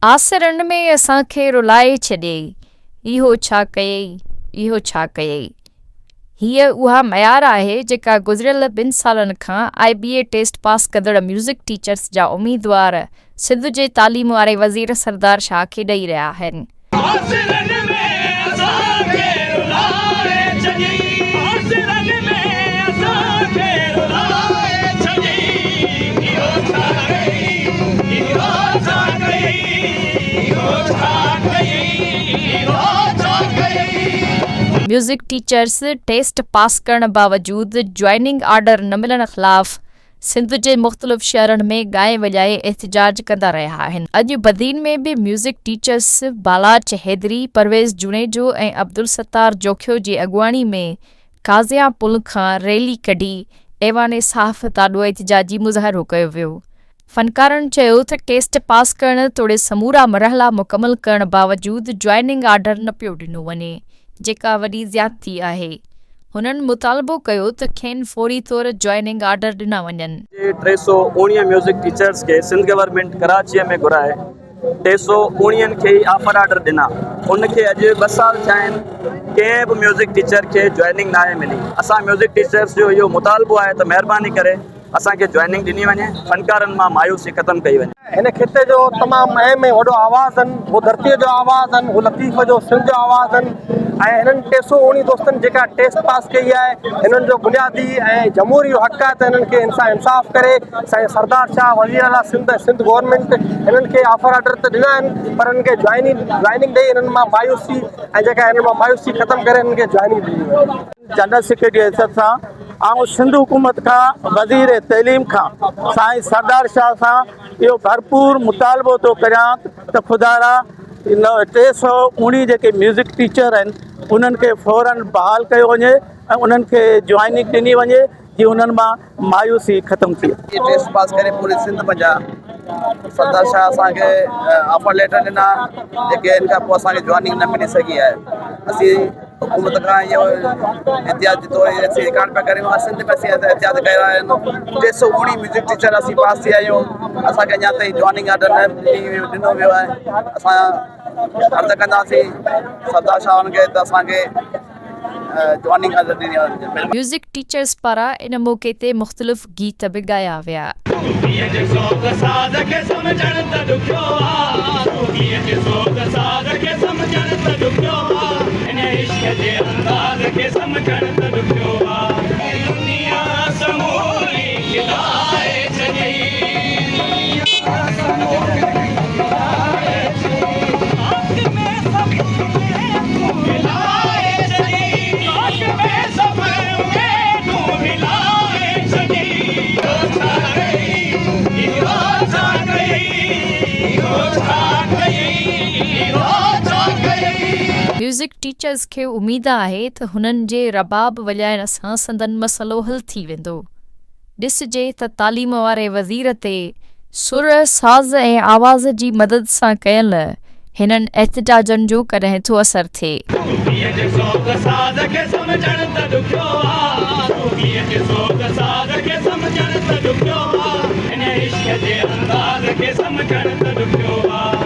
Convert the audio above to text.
آسرن ۾ اسان کي رلائي ڇڏيئي، اهو ڇا ڪيئي، اهو ڇا ڪيئي. هيء اها معيار آهي جيڪا گذريل ٻن سالن کان آء بي اي ٽيسٽ پاس ڪندڙ ميوزڪ ٽيچرس جا اميدوار سنڌ جي تعليم واري وزير سردار شاهه کي ڏئي رهيا آهن. آسرن ۾ اسان کي رلائي ڇڏيئي، آسرن ۾ اسان کي رلائي ڇڏيئي، اهو ڇا ڪيئي، اهو ڇا ڪيئي، اهو ڇا ڪيئي، اهو ڇا ڪيئي. ميوزڪ ٽيچرس ٽيسٽ پاس ڪرڻ باوجود جوائننگ آرڊر نه ملڻ خلاف سنڌ جي مختلف شهرن ۾ ڳائي وڄائي احتجاج ڪندا رهيا آهن. اڄ بدين ۾ به ميوزڪ ٽيچرس بالاچ حيدري، پرويز جوڻيجو ۽ عبدالستار جوکيو جي اڳواڻي ۾ قاضيان پل کان ريلي ڪڍي ايوان صحافت آڏو احتجاجي مظاهرو ڪيو ويو. فنڪارن چيو ته ٽيسٽ پاس ڪرڻ توڙي سمورا مرحلا مڪمل ڪرڻ باوجود جوائننگ آرڊر نه پيو ڏنو وڃي جيڪا وڏي زيادتي آهي. هنن مطالبو ڪيو ته کين فوري طور جوائننگ آرڊر ڏنا وڃن. جي 319 ميوزڪ ٽيچرز کي سنڌ گورنمينٽ ڪراچيء ۾ گهرائي ٽي سئو اوڻيهن کي ئي آفر آرڊر ڏنا ان کي اڄ ٻه سال ٿيا آهن ڪنهن به ميوزڪ ٽيچر کي جوائننگ ناهي ملي اسان ميوزڪ ٽيچرز جو اهو مطالبو آهي ته مهرباني ڪري اسان کي جوائننگ ڏني وڃي، فنڪارن مان مايوسي ختم ڪئي وڃي. هن خطي جو تمام اهم ۽ وڏو آواز آهن، هو ڌرتيء جو آواز آهن، هو لطيف جو سنڌ جو آواز آهن ۽ هنن 319 دوستن جيڪا ٽيسٽ پاس ڪئي آهي هنن جو بنيادي ۽ جمهوري حق آهي ته هنن کي هن سان انصاف ڪري سائين سردار شاهه وزير اعليٰ سنڌ ۽ سنڌ گورنمينٽ هنن کي آفر آرڊر ته ڏنا آهن پر هنن کي جوائننگ جوائننگ ڏئي هنن مان مايوسي ۽ جيڪا هنن مان مايوسي ختم ڪري هنن کي جوائننگ ڏني وڃي. جنرل سيڪريٽري جي حيثيت سان آئون سنڌ حڪومت کان وزير تعليم کان سائين سردار شاهه سان اهو ڀرپور مطالبو ٿو ڪريان ته خدارا 319 جيڪي ميوزڪ ٽيچر آهن انهن کي فورن بحال ڪيو وڃي ۽ انهن کي جوائننگ ڏني وڃي جي انهن مان مايوسي ختم ٿئي. ٽيسٽ پاس ڪري پوري سنڌ منجهان سردار شاهه اسان کي آفر ليٽر ڏنا جيڪي ان کان پوء اسان کي جوائننگ نه ملي سگهي آهي اسين حڪومت کان اهو احتجاج طور اسين رڪارڊ پيا ڪريون سنڌ ۾ اسين احتجاج ڪيا آهن 319 ميوزڪ ٽيچر اسين پاس ٿي آيا آهيون اسان کي اڃا تائين جوائننگ آرڊر نه ڏنو ويو آهي اسان عرض ڪنداسين سردار شاهه کي ته اسان کي ميوزڪ ٽيچرز پاران ان موقعي تي مختلف گيت به ڳايا ويا. صوفيء جي سوز ساز کي سمجهڻ ته ڏکيو آ صوفيء جي سوز ساز کي سمجهڻ ته ڏکيو آ هن عشق جي انداز کي سمجهڻ ته ڏکيو آ. دنيا سموري کلائي ڇڏيئي دنيا سموري کلائي ڇڏيئي خاڪ ۾ سڀ اهي تون ملائي ڇڏيئي خاڪ ۾ سڀ اهي تون ملائي ڇڏيئي اهو ڇا ڪيئي اهو ڇا ڪيئي اهو ڇا ڪيئي اهو ڇا ڪيئي. ميوزڪ ٽيچرز کي اميد آهي ته هنن جي رباب وڄائڻ سان سندن مسئلو حل ٿي ويندو. ڏسجي ته تعليم واري وزير تي سر، ساز ۽ آواز جي مدد سان ڪيل هنن احتجاجن جو ڪڏهن ٿو اثر ٿئي. صوفيء جي سوز ساز کي سمجهڻ ته ڏکيو آ صوفيء جي سوز ساز کي سمجهڻ ته ڏکيو آ هن عشق جي انداز کي سمجهڻ ته ڏکيو آ.